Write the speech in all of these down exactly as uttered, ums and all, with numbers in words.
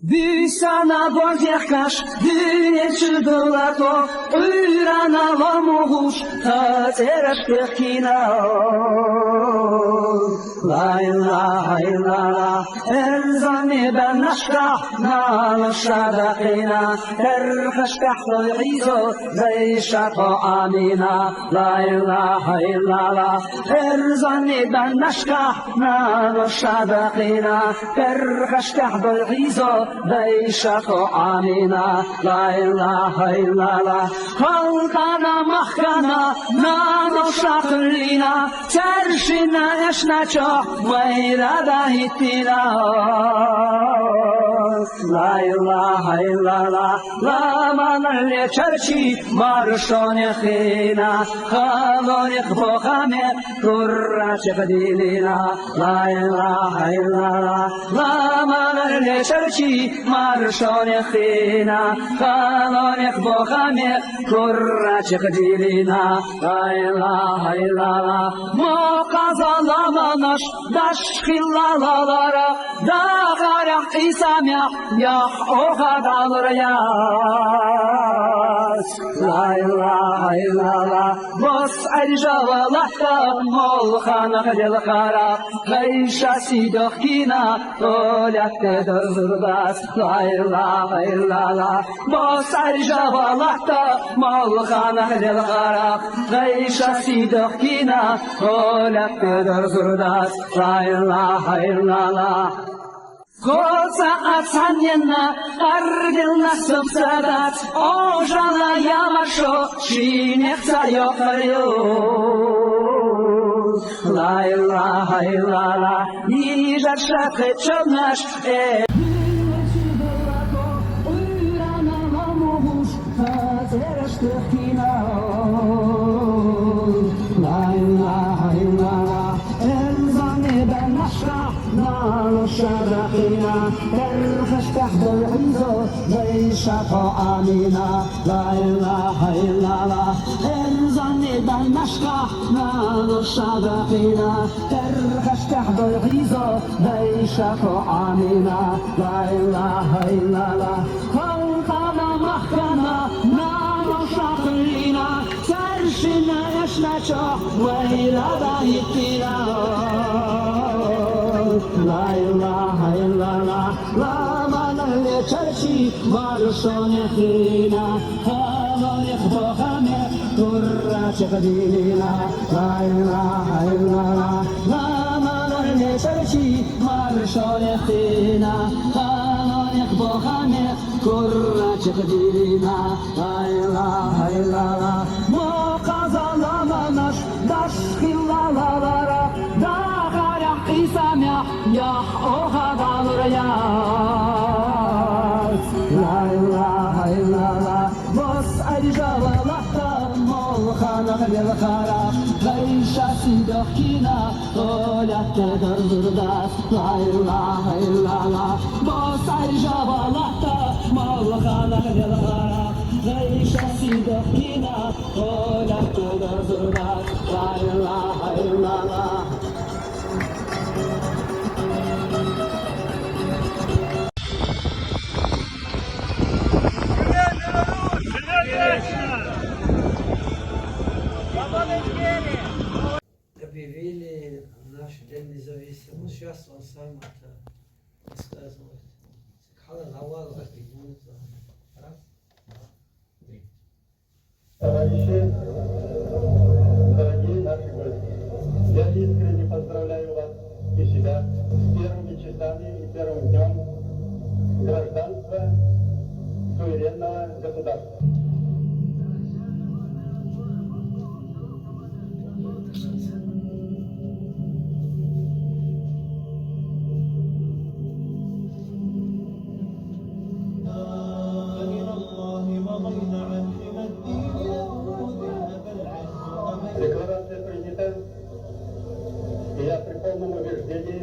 Бийсана бордехкаш, динечи дулато, уйрана ломугуш, та цераш пехкина. Ла илаха иллаллах, эрзани банашка, нано шадакина, эрхашка хлой изо, зайшато амина. Ла илаха иллаллах, эрзани банашка, нано шадакина, эрхашка хлой изо, зайшато амина. Ла илаха иллаллах, халкана махкана, нано шаклина, царшина эшначо, майрада хитина. Ла илаха иллаллах, ламанле чарчи, маршоне хина, халоне бохаме, кураче хадилина. Ла илаха иллаллах, ламанле чарчи, маршоне хина, халоне бохаме, кураче хадилина. Ла илаха иллаллах, моказа ламанаш, дашхила лалара, дахарах исамях, ях оха далраяс. Ла илаха иллаллах, бос аржава лахта, молханах лелхара, хайша сидохкина, толякте дорзурдас. Ла илаха иллаллах, бос аржава лахта, молханах лелхара, хайша сидохкина, толякте дорзурдас. Ла илаха иллаллах. Коца ацанена, ардилна субсадац, ожала ямашо, шинехца йохарю. Ла илаха иллаллах, нижат шахе чонаш, э. Ла илаха иллаллах, эрзани банашка, нано шадакина, эрхашка хлой изо, зайшато амина. Ла илаха иллаллах, эрзани банашка, нано шадакина, эрхашка хлой изо, зайшато амина. Ла илаха иллаллах, халкана махкана, нано шаклина, царшина эшначо, майрада хитина. Ла илаха иллаллах, ламанле чарчи, маршоне хина, халоне бохаме, кураче хадилина. Ла илаха иллаллах, ламанле чарчи, маршоне хина, халоне бохаме, кураче хадилина. Ла илаха иллаллах, моказа ламанаш, дашхила лалара, дахарях исамях, ях оха далраяс. Ла илаха иллаллах, бос аржава лахта, молханах лелхара, хайша сидохкина, толякте дорзурдас. Ла илаха иллаллах, бос аржава лахта, молханах лелхара, хайша сидохкина, толякте дорзурдас. Ла илаха иллаллах. Объявили наш День независимости. Сейчас он сам это рассказывает. Сикхала лавал, как и будет. Раз, два, три. Товарищи, дорогие наши гости, я искренне поздравляю вас и себя с первыми часами и первым днем гражданства суверенного государства. Декларация принята. И я при полном убеждении,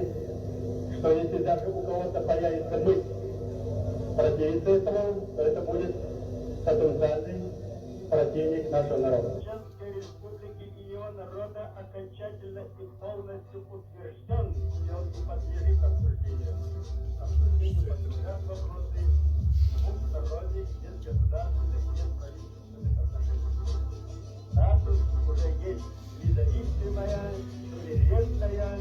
что если даже у кого-то появится мысль противиться этому, то это будет потенциальный противник нашего народа. Республики и ее народа окончательно и полностью утвержден, и он не подлежит обсуждению. Обсуждению подлежат вопросы двухсторонних, межгосударственных, межправительственных отношений. Статус уже есть: независимая, суверенная,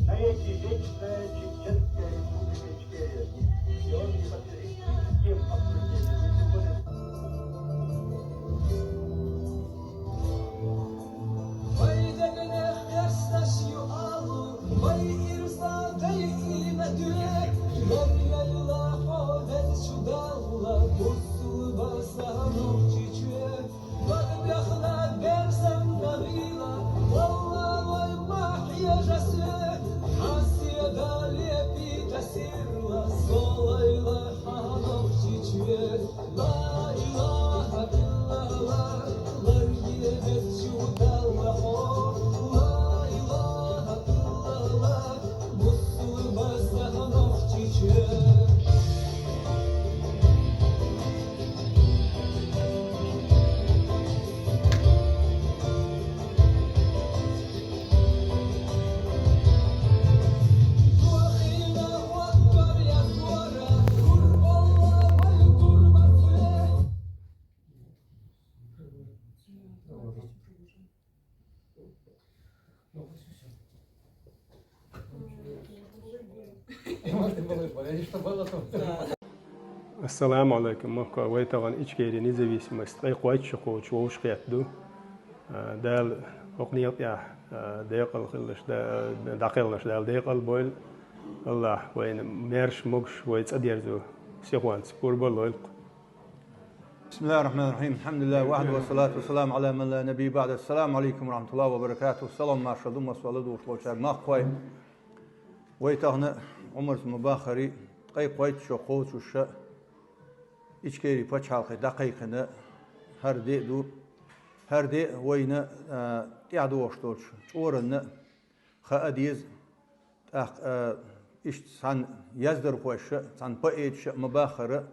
навеки вечная Чеченская Республика Ичкерия. И он не подлежит никаким обсуждениям, и тем более Вай дегнех хесташ ю алу, вай ирса дай ина дуэ, лар яйла хо везчу Далла, бусулба са нохчичуэ. Вад бяхла берзан нагила, валла вай махья жасуэ, хасия дале питасирла, солайла ханохчичуэ. Ла илаха иллаллах, лар ебезчу Далла хо. Ла илаха иллаллах, бусулба са нохчичуэ. Ассаламу алейкум, махка. Вай тахан Ичкери независимость ткъе кхойтта шу кхочуш вовшахкхетта ду. А, Дала хӀокху некъа тӀехь, а, декъал хилалаш, да-, дӀакхелхинарш Дала декъал бойла. Аллахь вайна маьрша, могуш, вай цӀа дерзо сихонца пурба а лойла-кх. بسم الله الرحمن الرحيم. الحمد لله وحده والصلاة والسلام على من لا نبي بعده. السلام عليكم ورحمة الله وبركاته. Салам-маршалла ду массо а ладугӀуш болчаьрга, махкахой. Вай тахан Ӏумарца ма-баххара, ткъе кхойтта шу кхочуш Ичкери пачхьалкх дӀакхайкхина хӀара де а ду. ХӀара де а вайна, а, тӀаьхьадогӀуш долчу чкъоранна хаа деза. ТӀаккха, а, иштта цхьана яздархоша а, цхьана поэташа а ма-баххара,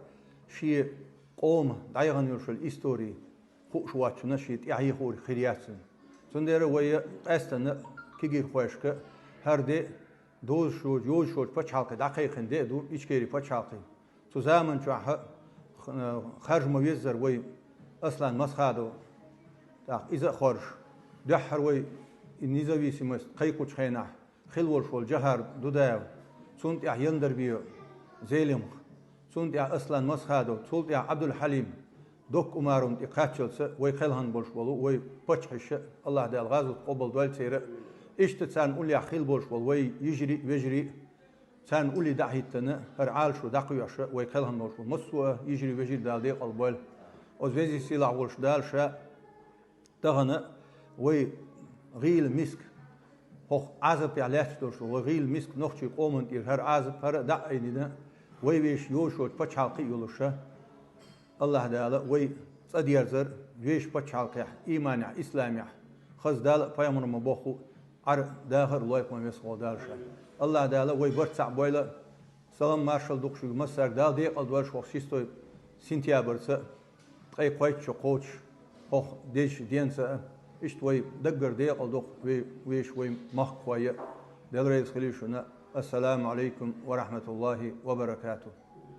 шен къоман дӀаяхана йолуш йолу истори хууш воцчунна шен тӀаьхьахьехориг хир яц цуьнан. Цундела вай къаьсттина кегийрхошка хӀара де а дозуш йоцу, йозуш йоцу пачхьалкх дӀакхайкхина де а ду, Ичкери пачхьалкх. Цу заман чохь а х-, харжа ма-веззара вай Аслан Масхадов, тӀаккха иза а хоржуш, дуьххьара вай и независимость кхайкхучу хенахь хилла волуш волу Джохар Дудаев, цунна тӀехь Яндарбиев Зелимха, цунна тӀехь Аслан Масхадов, цул тӀехь Ӏабдул-Хьалим, Докка Умаров тӀе кхаччалца вай кхелхина болуш болу вай паччахьаш а, Аллахь Дала гӀазот къобалдойла церан а, иштта царна уллехь хилла болуш болу вай йижарий а, вежарий а, царна улле дӀа а хӀиттина, хӀара Ӏалашо дӀакхоьхьуш а вай кхелхина болуш болу массо а йижарий, вежарий Дала декъал бойла. Оцу веза-сийлахь волуш Дала ша тахана вай гӀийла миска, хӀокху Ӏазап тӀехь лаьтташ долуш вай гӀийла миска нохчийн къоман тӀера хӀара Ӏазап, хӀара а дӀа а айдина, вай вешан йозуш йолчу пачхьалкх а йолуш а, Аллахь Дала вай цӀа дерзар вешан пачхьалкхехь, ийманехь, исламехь, хаза Дала а, пайхамара ма-бохху, Ӏар а, дахар а лойкъа ма весхо Дала ша. Аллахь Дала вай барт цхьаъ бойла. Салам-маршалла ду-кх шуьга массаьрга, Дала декъал дойла шух шестой сентябрьца, ткъе кхойтта шу кхочуш хӀокху дезачу денца а. Иштта вай даггара декъал ду-кх ве-, вешан вай махкахой а. Дела реза хуьлийла шуна. Ассаламу алейкум ва рахматуллахи ва баракатух.